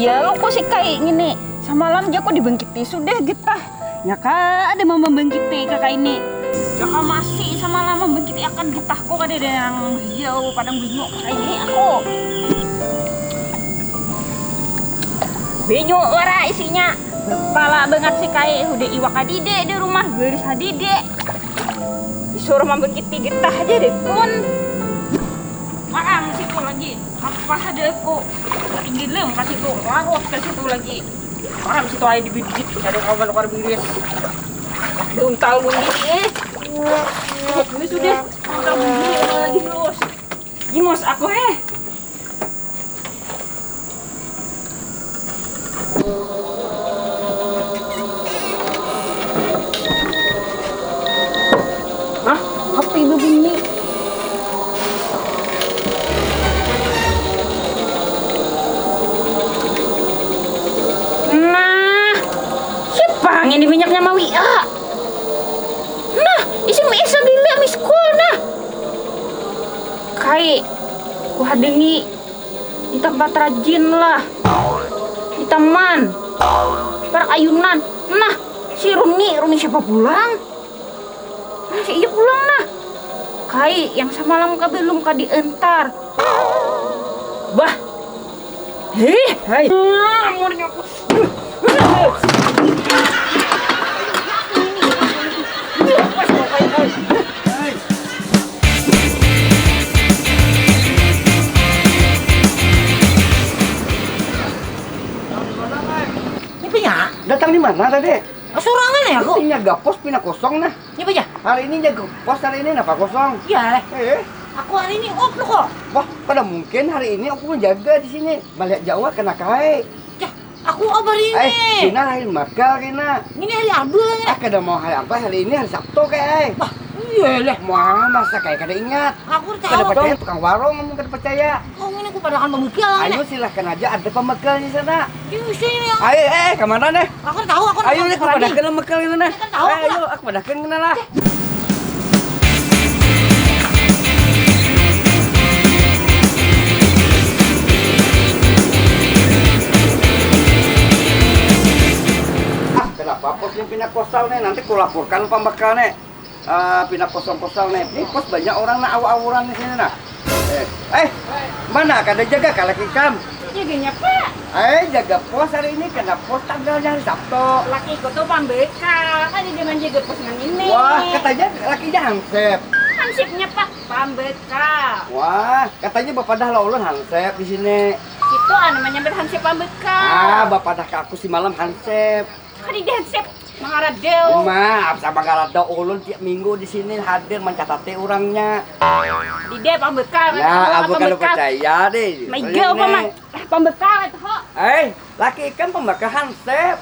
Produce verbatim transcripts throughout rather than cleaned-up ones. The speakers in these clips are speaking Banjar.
Ya lo kok si Kai ngini, samalam ja ko dibangkiti sudah getah. Nya kada ada mau membangkiti ka Kai ni. Jaka masih samalam membangkiti akan getahku, kada ada yang hiau padang bunyu ka Kai ni aku. Bunyu wara isinya. Pala bangat si Kai, hudah iwak kadide di rumah, baris hadide. Disuruh membangkiti getah aja deh kun. Marang situ lagi. Apa ada aku? Tinggi lem ka situ, larut ka situ lagi. Marang situ aja dibijit, ada kawan tukar biris. Buntal bunyi eh. Ini sudah, buntal bunyi lagi terus. Gimos aku eh. Hah? Apa itu bunyi? Nah, siapa yang ini banyaknya mawi ah? Nah, isi S lagi lah miss call nah. Kai, ku hadengi di tempat rajin lah. Di taman. Parak ayunan. Nah, si Runi, Runi siapa pulang? Nah, si iya pulang nah. Kai, yang samalam ka belum ka diantar. Bah. Heh, hai. Amun aku. Ini punya? Datang di mana tadi? Sorangan ya aku. Ini gapos pina kosong nah. Ini aja. Hari ini jaga pos hari ini napa kosong? Iya. Eh. Aku hari ini off lo kok. Wah, pada mungkin hari ini aku menjaga di sini. Melihat jauh kena kai. Aku apa ini? Eh, Cina lain bakal kena. Ini hari Rabu lah. Ah, kada mau hari apa? Hari ini hari Sabtu kayak. Wah, iya lah. Mau masa kayak kada ingat. Aku tahu. Kada percaya tukang warung ngomong kada percaya. Kau ini aku padahal memukil. Ayo silahkan aja ada pembekalnya sana. Ini mesti ini. Ayo, eh, kemana nih? Aku tahu aku. Ayo nih, aku padahkan pembekalnya sana. Ayo, aku padahkan kena lah. Ah, kenapa posnya pindah kosong nih? Nanti kulaporkan pambakal nih. Ah, pindah kosong-kosong nih. Ini pos banyak orang nak awur-awuran di sini nah. Eh, eh, mana kada jaga kalak ikam? Jaganya pak. Eh, jaga pos hari ini kena pos tanggalnya hari Sabtu. Laki ikut tuh pambekal, kan dia dengan jaga pos nang ini. Wah, katanya lakinya hansip. Hansipnya pak pambekal. Wah, katanya bapadah lah ulun hansip di sini. Itu namanya berhansip pambekal. Ah, bapadah ke aku si malam hansip. Kadi hansip mangaradau. Maaf sama ngarada ulun tiap minggu di sini hadir mencatati orangnya. Dide pambekal. Ya, aku kalau percaya deh. Mega apa mah? Pambekal itu ho. Eh, laki ikan pembakahan sep.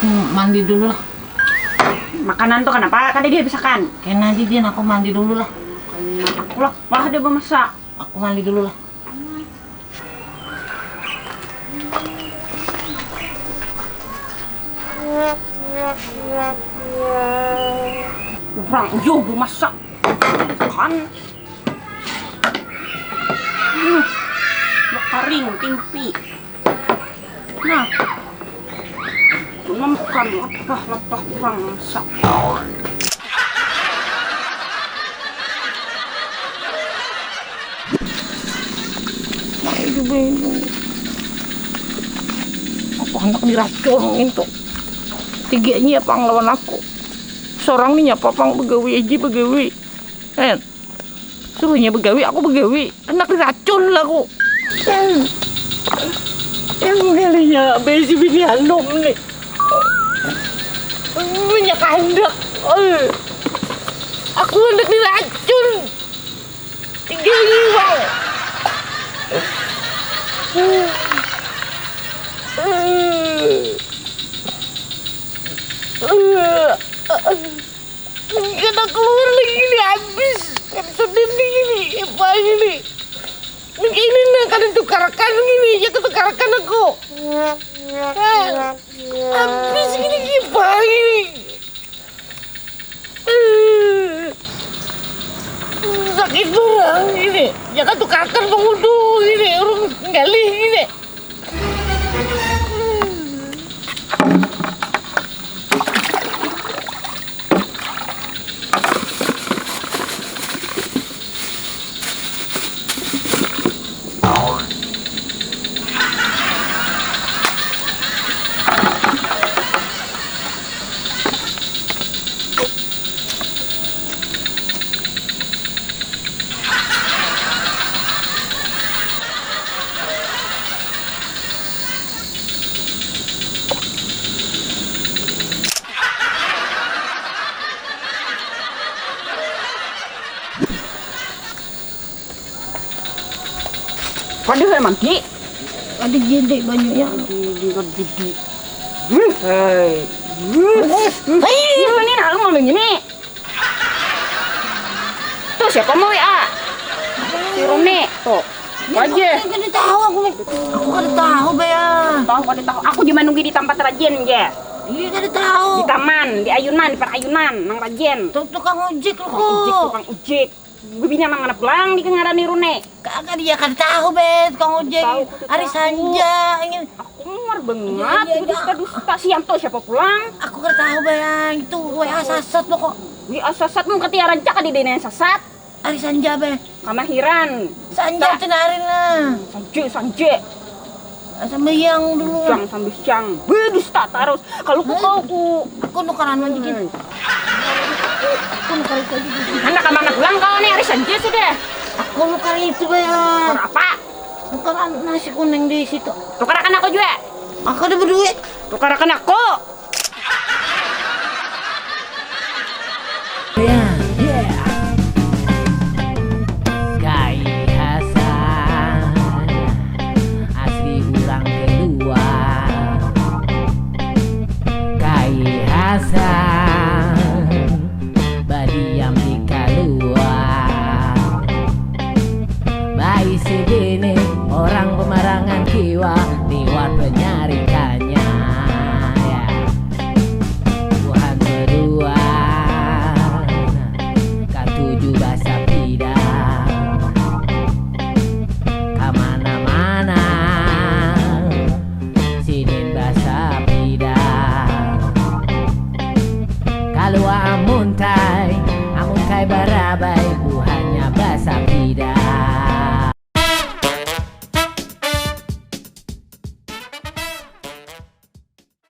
Hmm, mandi dulu lah. Makanan tuh kenapa kada dihabisakan? Kena aja, Din, aku mandi dulu lah. Aku lah, wah, dia bemasak. Aku mandi dulu lah. Orang jauh bemasak. Kan. Hmm. Karing, timpi. Nah. Cuma makan latah-latah orang masak. Nah, itu beno. Apa anak diracun itu? Tiga ini apa ngelawan aku? Seorang ni nyapa pang begawi aja begawi. Eh, suruhnya begawi, aku begawi. Anak diracun lah aku. Yang kalinya besi bini anom ni. Minyak kandak. Eh, aku anak diracun. Tiga liwang. Kada keluar lagi ni, habis. Episode ini gini, apa ini? Ini nah, kada tukarakan gini, ya ketukarakan aku. Ah, habis gini, apa ini? Sakit barang ini. Jangan tukarkan pengudu ini, urung galih ini. Waduh, emang ki. Ada gede banyaknya. Di di di. Hei. Hei, ini nah, aku mau begini. Tuh, siapa mau W A? Si Rone. Tuh. Apa aja? Kada tahu aku. Aku kada tahu, Baya. Tahu, kada tahu. Aku cuma nunggu di tempat rajin aja. Iya, kada tahu. Di taman, di ayunan, di parayunan, nang rajin. Tuh, tukang ojek lo. Tukang ojek, tukang ojek. Bibirnya nang mana pulang di ngaran ni Rune? Kakak dia kada tahu, Be, tukang ojek. Tahu, kada tahu. Hari Sanja, ingin. Aku muar banget, iya, iya, dusta-dusta. Siang tuh siapa pulang? Aku kada tahu, Be, yang itu W A sasat lo kok. W A sasat, mun katiaran cak ada dena yang sasat. Hari Sanja, Be. Kamahiran. Sanja, cina hari lah. Sanje, sanje. Sambil yang dulu. Siang, sambil siang. Wih, dusta tarus. Kalau ku tahu ku. Aku nukaran aja, Gin. Aku nukaran aja, Gin. Anak kemana pulang kau nih, hari Sanje sudah? Aku nukaran itu, Be. Nukar apa? Nukaran nasi kuning di situ. Tukarakan aku juga. Aku ada berduit. Tukarakan aku. Kai Hasan, asli urang keluar. Kai Hasan, badiam di kaluar. Baisi bini orang pemarangan kiwa liwat penyarikannya, ya. Tuhan berdua, katuju basapida kamana-mana. Sidin basapida. Kalua amuntai, amuntai barabai buhan